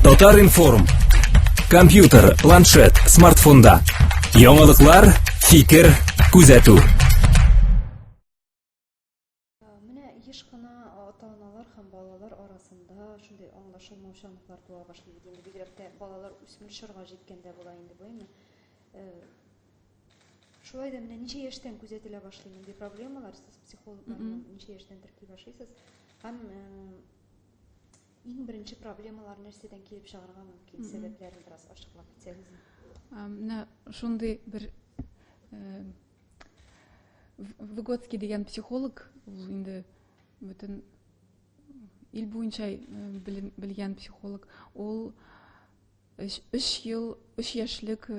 Татар-информ. Компьютер, планшет, смартфонда. Яңалыклар, фикер, күзәтү. Менә еш кына ата-аналар һәм балалар арасында шундый аңлашылмаучанлыклар туа башлый бит инде. Бигрәк тә балалар үсмер чорга җиткәндә була инде бу, әйме? Шулай да менә ничә яшьтән күзәтелә башлый мондый проблемалар? Сез психологларны ничә яшьтән терки башлыйсыз? Һәм иң беренче проблемалар нәрсәдән килеп чыгарга мөмкин? Сәбәпләрен бераз ачыклап китсәгез. Менә шундый бер Выготский дигән психолог, ул инде бөтен ил буенча белгән психолог, ул өч ел, өч яшьлек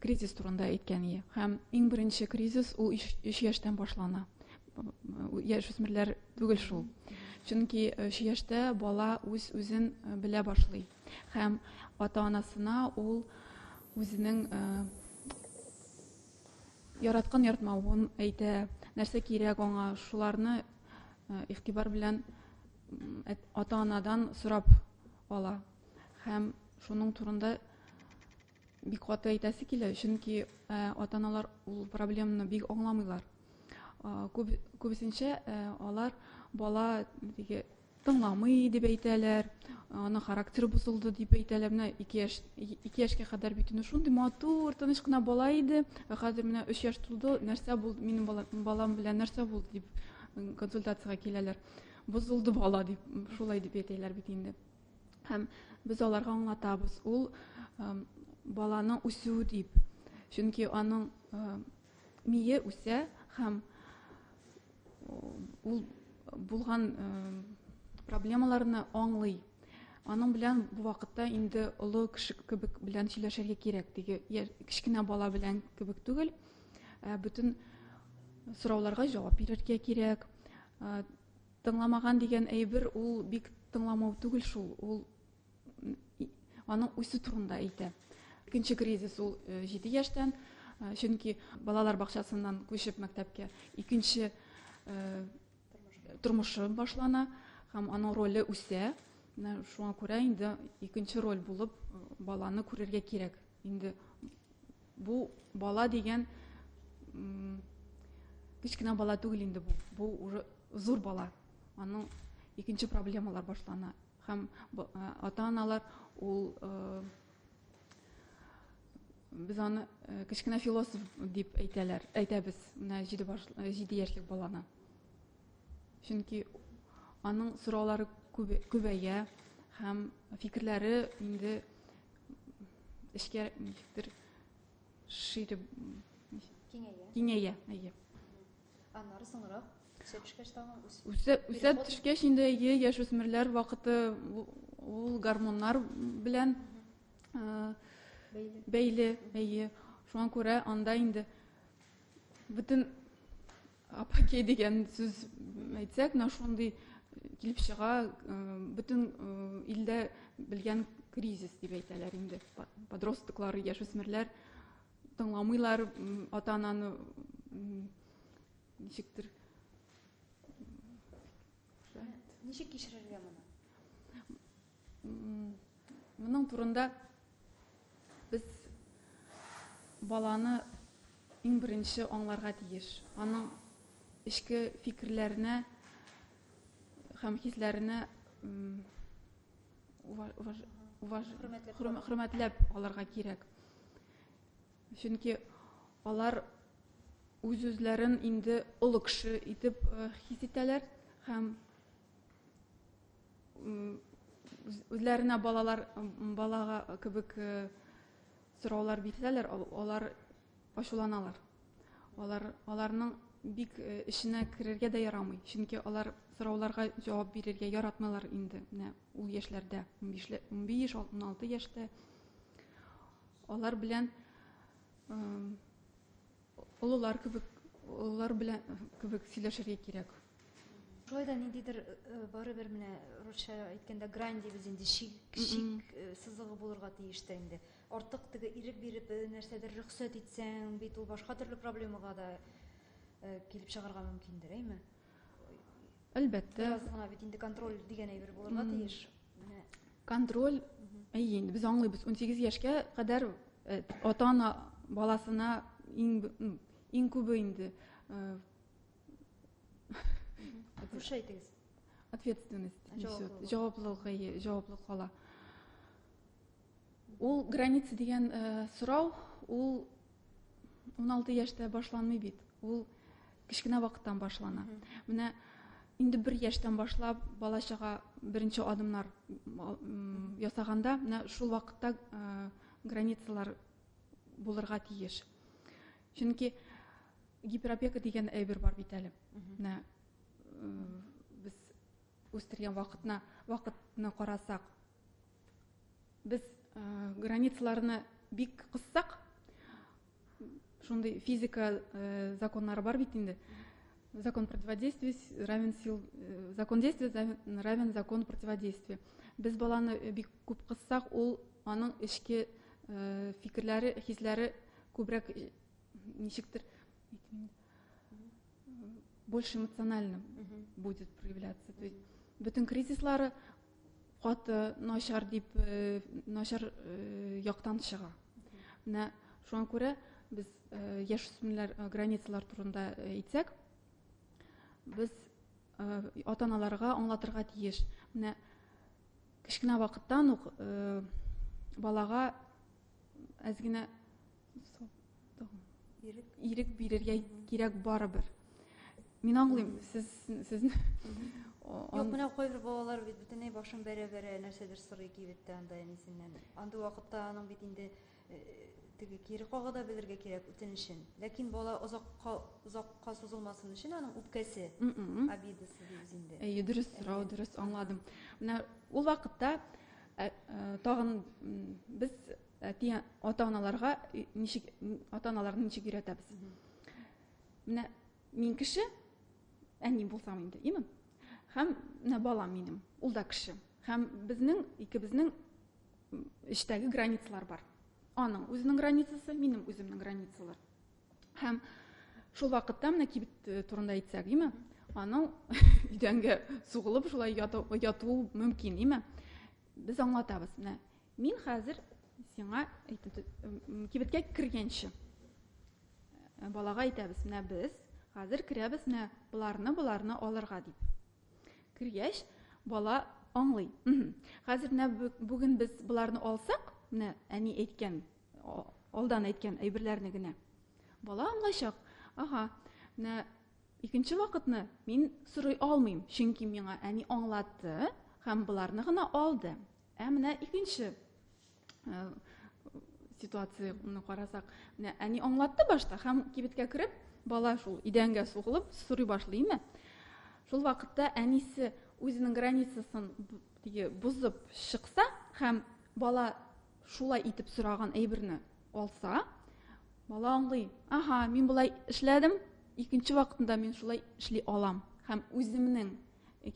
кризис турында әйткән ие. Һәм иң беренче кризис ул өч яшьтән башлана. Яшүсмерләр түгел шул. Чөнки өч яшьтә бала үз-үзен белә башлый. Һәм ата-анасына ул үзенең яраткан яратмавын әйтә, нәрсә кирәк аңа, шуларны игътибар белән ата-анадан сорап ала. Һәм шуның турында бик каты әйтәсе килә, чөнки ата-аналар ул проблеманы бик аңламыйлар. Күбесенчә алар бала теге тыңламый дип әйтәләр, аның характеры бозылды дип әйтәләр. Менә 2 яшь, 2 яшькә кадәр бит инде шундый матур, тыныч кына бала иде, ә хәзер менә 3 яшь тулды, нәрсә булды, минем балам белән нәрсә булды дип консультациягә киләләр. Бозылды бала дип, шулай дип әйтәләр бит инде. Һәм без аларга аңлатабыз, ул баланың үсүе дип. Чөнки аның мие үсә һәм ул булган проблемаларны аңлый. Аның белән бу вакытта инде олы кеше кебек белән сөйләшергә кирәк. Теге кечкенә бала белән кебек түгел. Бөтен сорауларга җавап бирергә кирәк. Тыңламаган дигән әйбер ул бик тыңламау түгел шул, ул аның үсү турында әйтә. Икенче кризис ул 7 яшьтән, чөнки балалар бакчасыннан күчеп мәктәпкә икенче тормышы башлана һәм аның роле үсә. Менә шуңа күрә инде икенче роль булып баланы күрергә кирәк. Инде бу бала дигән кечкенә бала түгел инде бу. Бу уже зур бала. Аның икенче проблемалар башлана. Һәм ата-аналар ул без аны кечкенә философ дип әйтәләр, әйтәбез, менә 7 яшьлек баланы. Чөнки аның сораулары күбәя һәм фикерләре инде эчкә ничектер ширеп киңәя. Киңәя, әйе. Аннары соңрак үсә төшкәч тагын үсә, үсә төшкәч инде әйе, яшүсмерләр вакыты ул гормоннар белән бәйле, әйе. Шуңа күрә анда инде бөтен апогей дигән сүз әйтсәк, менә шундый килеп чыга, бөтен илдә белгән кризис дип әйтәләр инде. Подростоклар, яшүсмерләр тыңламыйлар ата-ананы ничектер. Ничек кичерергә моны? Моның турында без баланы иң беренче аңларга тиеш. Аның эчке фикерләренә һәм хисләренә хөрмәтләп алырга кирәк. Чөнки алар үз-үзләрен инде олы кеше итеп хис итәләр һәм үзләренә балалар балага кебек сораулар бирсәләр, алар ачуланалар. Алар аларның бик эченә керергә дә ярамый, чөнки алар сорауларга җавап бирергә яратмыйлар инде. Менә ул яшьләрдә, 15, 16 яшьтә алар белән олылар кебек, олылар белән кебек сөйләшергә кирәк. Шулай да ниндидер барыбер менә русча әйткәндә грань дибез инде, чик, чик сызыгы булырга тиештер инде. Артык теге ирек биреп нәрсәдер рөхсәт итсәң, бит ул башка төрле проблемага да килеп чыгарга мөмкиндер, әйме? Әлбәттә. Бераз гына бит инде контроль дигән әйбер булырга тиеш. Менә. Контроль. Әйе, инде без аңлыйбыз, 18 яшькә кадәр ата-ана баласына иң күбе инде Русча әйтегез. Ответственность несет. Җаваплылык, әйе, җаваплылык ала. Ул граница дигән сорау, ул 16 яшьтә башланмый бит. Ул кечкенә вакыттан башлана. Менә инде бер яшьтән башлап бала-чага беренче адымнар ясаганда, менә шул вакытта границалар булырга тиеш. Чөнки гиперопека дигән әйбер бар бит әле. Менә без үстергән вакытны, вакытны карасак, без границаларны бик кыссак, шундый физика законнары бар бит инде. Закон противодействия равен сил, закон действия равен закон противодействия. Без баланы бик күп кыссак, ул аның эчке фикерләре, хисләре күбрәк ничектер больше эмоционально будет проявляться. То есть бөтен кризислары каты начар дип начар яктан чыга. Менә шуңа күрә без яшүсмерләр границалар турында әйтсәк, без ата-аналарга аңлатырга тиеш. Менә кечкенә вакыттан ук балага әз генә ирек бирергә кирәк барыбер. Мин аңлыйм, сез сезне Юк, менә кайбер балалар бит бөтенләй башын бәрә-бәрә нәрсәдер сорый кибеттә анда әнисеннән. Андый вакытта аның бит инде теге кире кага да белергә кирәк үтенечен. Ләкин бала озакка озакка сузылмасын өчен аның үпкәсе, обидасы дибез инде. Әйе, дөрес сорау, дөрес аңладым. Менә ул вакытта тагын без әти ата-аналарга ничек ата-аналарны ничек өйрәтәбез? Менә мин кеше, әни булсам инде, име? Һәм менә балам минем, ул да кеше. Һәм безнең икебезнең эчтәге границалар бар. Аның үзенең границасы, минем үземнең границалар. Һәм шул вакытта менә кибет турында әйтсәк, име? Аның идәнгә сугылып шулай ятуы мөмкин, име? Без аңлатабыз. Менә мин хәзер сиңа кибеткә кергәнче балага әйтәбез, менә без хәзер керәбез, менә боларны, боларны алырга дип. Кергәч, бала аңлый. Хәзер менә бүген без боларны алсак, менә әни әйткән, алдан әйткән әйберләрне генә. Бала аңлайчак. Ага, менә икенче вакытны мин сорый алмыйм, чөнки миңа әни аңлатты һәм боларны гына алды. Ә менә икенче ситуацияне карасак, менә әни аңлатты башта һәм кибеткә кереп, бала шул идәнгә сугылып сорый башлыймы? Шул вакытта әнисе үзенең границасын теге бозып чыкса һәм бала шулай итеп сораган әйберне алса, бала аңлый, ага, мин болай эшләдем, икенче вакытында мин шулай эшли алам һәм үземнең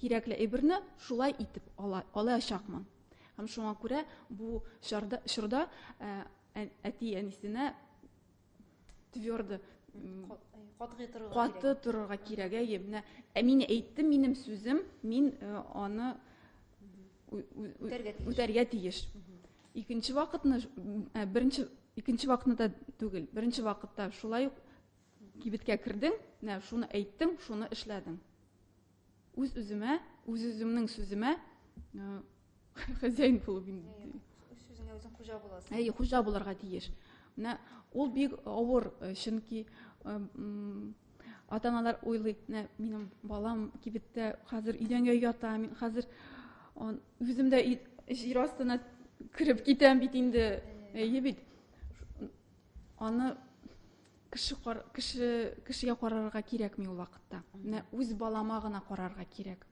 кирәкле әйберне шулай итеп ала, алачакмын. Һәм шуңа күрә бу чорда, чорда әти әнисенә твердо катгый торырга каты торырга кирәк. Әйе, менә мин әйттем, минем сүзем, мин аны үтәргә тиеш. Икенче вакытны, беренче икенче вакытны да түгел, беренче вакытта шулай ук кибеткә кердең, менә шуны әйттең, шуны эшләдең. Үз үземә, үз үземнең сүземә хозяин булып инде. Үз сүзеңә үзең хуҗа буласың. Әйе, хуҗа булырга тиеш. Менә ул бик авыр, чөнки ата-аналар уйлый, менә минем балам кибеттә хәзер өйдәнгә ята, мин хәзер үзем дә җир астына кереп китәм бит инде. Әйе бит. Аны кеше кеше кешегә карарга кирәкми ул вакытта. Менә үз балама гына карарга кирәк.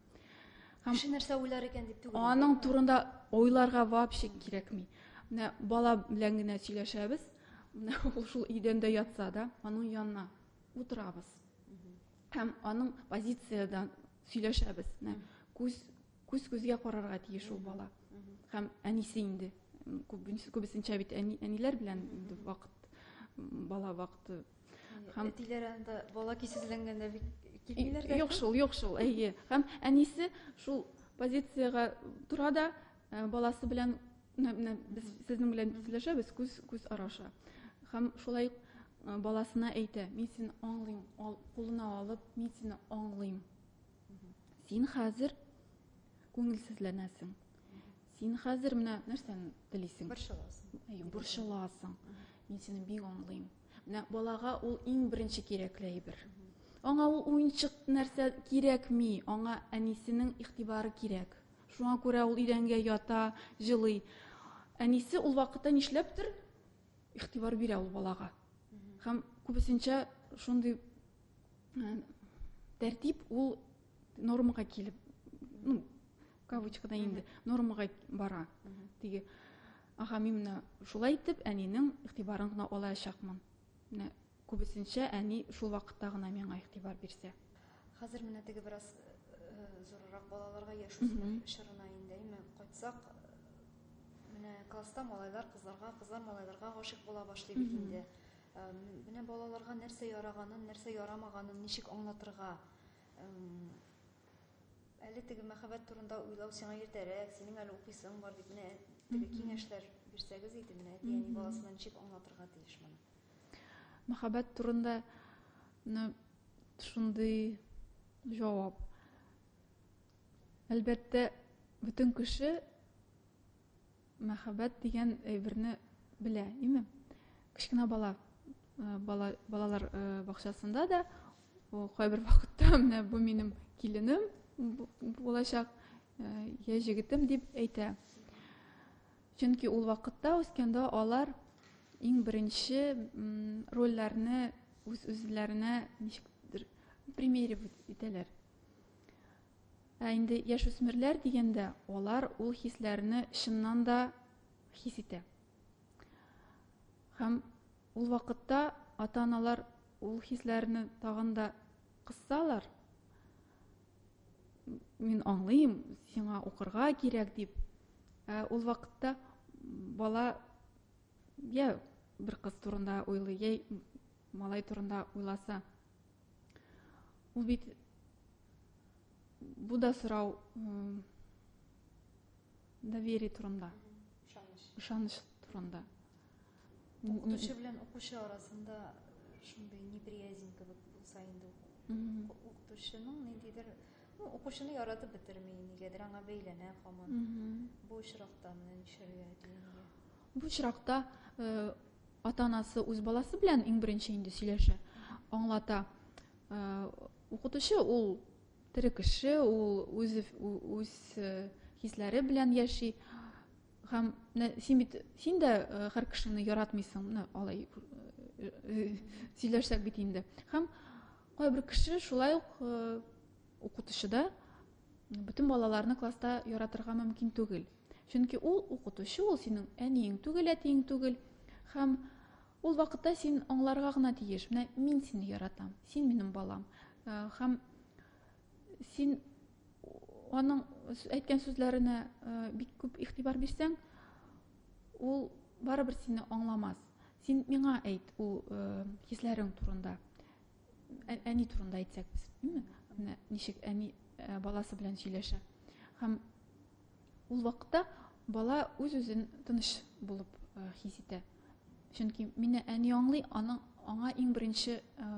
Һәм кеше нәрсә уйлар икән дип түгел. Аның турында уйларга вообще кирәкми. Менә бала белән генә сөйләшәбез. Менә ул шул идәндә ятса да, аның янына утырабыз. Һәм аның позициядан сөйләшәбез. Менә күз күз күзгә карарга тиеш ул бала. Һәм әнисе инде күбесенчә бит әни, әниләр белән инде вакыт бала вакыты. Һәм әтиләр анда бала көйсезләнгәндә бик килмиләр дә. Юк шул, юк шул, әйе. Һәм әнисе шул позициягә тора да, баласы белән Менә без сезнең белән сөйләшәбез, күз күз араша. Һәм шулай э, баласына әйтә, мин сине аңлыйм, ал, кулына алып, мин сине аңлыйм. Син хәзер күңелсезләнәсең. Син хәзер менә нәрсәне телисең? Борчыласың. Әйе, борчыласың. Мин сине бик аңлыйм. Менә балага ул иң беренче кирәкле әйбер. Аңа ул уенчык нәрсә кирәкми, аңа әнисенең игътибары кирәк. Шуңа күрә ул идәнгә ята, җылый. Әнисе ул вакытта нишләптер игътибар бирә ул балага. Һәм күбесенчә шундый э, тәртип ул нормага килеп, ну, кавычкада инде, нормага бара. Теге, аха, мин менә шулай итеп әнинең игътибарын гына алачакмын. Менә күбесенчә әни шул вакытта гына миңа игътибар бирсә. Хәзер менә теге бераз э, зуррак балаларга яшүсмер чорына инде, әйме, кайтсак, менә класста малайлар кызларга, кызлар малайларга гашыйк була башлый бит инде. Э, менә балаларга нәрсә яраганын, нәрсә ярамаганын ничек аңлатырга? Әле теге мәхәббәт турында уйлау сиңа иртәрәк, синең әле укыйсың бар дип, менә теге киңәшләр бирсәгез иде, менә әти-әни баласына ничек аңлатырга тиеш моны? Мәхәббәт турында шундый җавап. Әлбәттә, бөтен кеше мәхәббәт дигән әйберне белә, име? Кечкенә бала, э, бала балалар э, бакчасында да кайбер вакытта менә бу минем киленем булачак, э, я җегетем дип әйтә. Чөнки ул вакытта үскәндә алар иң беренче рольләрне үз-үзләренә ничектер примеривать итәләр. Ә инде яшүсмерләр дигәндә, алар ул хисләрне чыннан да хис итә. Һәм ул вакытта ата-аналар ул хисләрне тагын да кыссалар, мин аңлыйм, сиңа укырга кирәк дип. Ә ул вакытта бала я бер кыз турында уйлый, я малай турында уйласа, ул бит бу да сорау доверие турында. Ышаныч. Ышаныч турында. Укытучы белән укучы арасында шундый неприязнь кебек булса инде укытучының ниндидер ну, укучыны яратып бетерми, нигәдер аңа бәйләнә һаман. Бу очракта менә нишләргә әти-әнигә? Бу очракта э, ата-анасы үз баласы белән иң беренче инде сөйләшә, аңлата. Э, укытучы ул тере кеше, ул үз үз э, хисләре белән яши. Һәм менә син бит син дә э, һәр кешене яратмыйсың, менә алай сөйләшсәк бит инде. Һәм кайбер кеше шулай ук укытучы да бөтен балаларны класста яратырга мөмкин түгел. Чөнки ул укытучы, ул синең әниең түгел, әтиең түгел. Һәм ул вакытта син аңларга гына тиеш. Менә мин сине яратам, син минем балам. Э, һәм син аның әйткән сүзләренә э, бик күп игътибар бирсәң, ул барыбер сине аңламас. Син миңа әйт ул э, хисләрең турында. Әни турында әйтсәк без, менә ничек әни баласы белән сөйләшә. Һәм ул вакытта бала үз-үзен тыныч булып э, хис итә. Чөнки мине әни аңлый, аның аңа иң беренче э,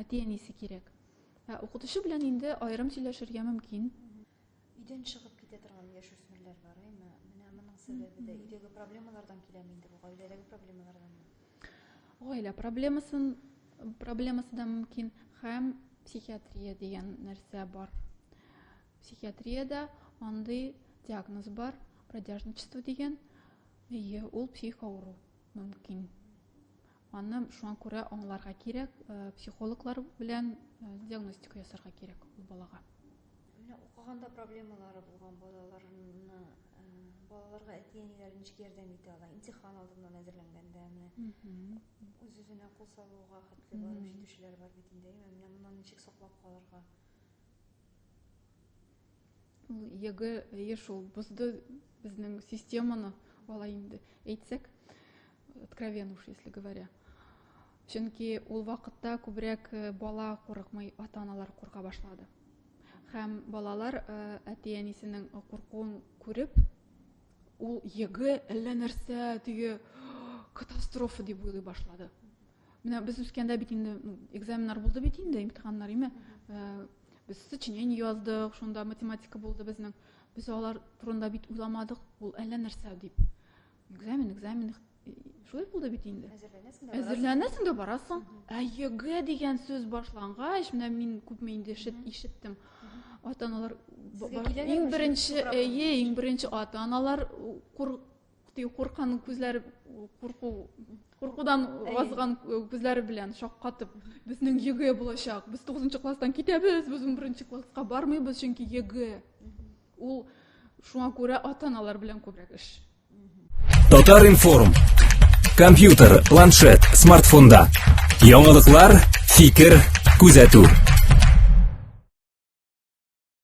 әти-әнисе кирәк. Ә укытучы белән инде аерым сөйләшергә мөмкин. Өйдән чыгып китә торган яшүсмерләр бар, әйме? Менә моның сәбәбе дә өйдәге проблемалардан киләме инде бу, гаиләдәге проблемаларданмы? Гаилә проблемасын проблемасы да мөмкин һәм психиатрия дигән нәрсә бар. Психиатриядә андый диагноз бар, бродяжничество дигән. Әйе, ул психик авыру мөмкин. Аны шуңа күрә аңларга кирәк, э, психологлар белән э, диагностика ясарга кирәк ул балага. Менә укыганда проблемалары булган балаларны, э, балаларга әти-әниләр ничек ярдәм итә ала? Имтихан алдыннан әзерләнгәндә менә үз-үзенә кул салуга хәтле барып җитүчеләр бар бит инде, әйме? Менә моннан ничек саклап калырга? Ул ЕГЭ, әйе шул, бозды безнең системаны, алай инде әйтсәк, откровенно уж если говоря. Чөнки ул вакытта күбрәк э, бала курыкмый, ата-аналар курка башлады. Һәм балалар э, әти-әнисенең куркуын күреп, Ул ЕГЭ әллә нәрсә теге катастрофа дип уйлый башлады. Менә без үскәндә бит инде экзаменнар булды бит инде, имтиханнар име. Э, без сочинение яздык, шунда математика булды безнең. Без алар турында бит уйламадык, ул әллә нәрсә дип. Экзамен, экзамен, шулай булды бит инде. Әзерләнәсең дә Әзерләнәсең дә барасың. Ә ЕГЭ дигән сүз башлангач, менә мин күпме инде ишеттем. Ата-аналар иң беренче, әйе, иң беренче ата-аналар куркан күзләре курку куркудан азган күзләре белән шаккатып, безнең ЕГЭ булачак, без 9 класстан китәбез, без 11 класска бармыйбыз, чөнки ЕГЭ. Ул шуңа күрә ата-аналар белән күбрәк эш. Татар-информ. Компьютер, планшет, смартфонда. Яңалыклар, фикер, күзәтү.